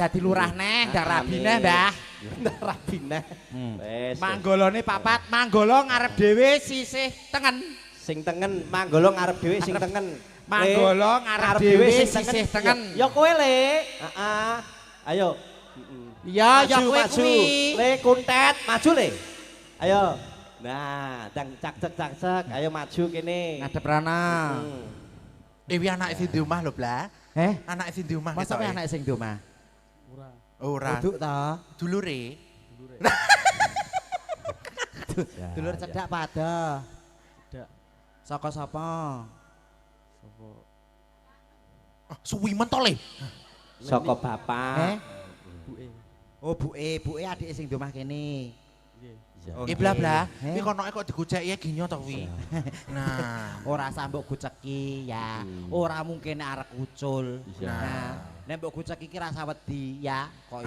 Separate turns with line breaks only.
Dadi lurah neh, ndang rabi neh, Mbah.
Ndang rabi neh. Wis.
Manggolone papat, manggolo ngarep dhewe sisih tengen.
Sing tengen, manggolo ngarep dhewe sing tengen.
Manggolo ngarep dhewe sisih tengen.
Ya kowe, Le. Heeh. Ayo.
Iya, ya kowe kuwi.
Le kuntet, maju Le. Ayo. Nah, dang cak cak cak cak, ayo maju kene.
Ngadep rana.
Ewi anake sing di omah lho, Bla.
Eh?
Anake sing di omah.
Masa kowe anake sing di omah?
Ora. Ora.
Duduk ta?
Dulure.
Dulure. Dulur cedak pada.
Cedak.
Saka sapa?
Saka.
Oh, suwi men to, Le.
Saka bapak.
Eh?
Buke.
Oh, buke, buke adike sing di omah kene.
Nggih.
Eh bla bla, kuwi konoke kok digoceki ginyo to kuwi. Nah,
ora usah mbok goceki ya. Ora mungkin arek ucul. Nah, nek mbok goceki iki rasa wedi ya. Kok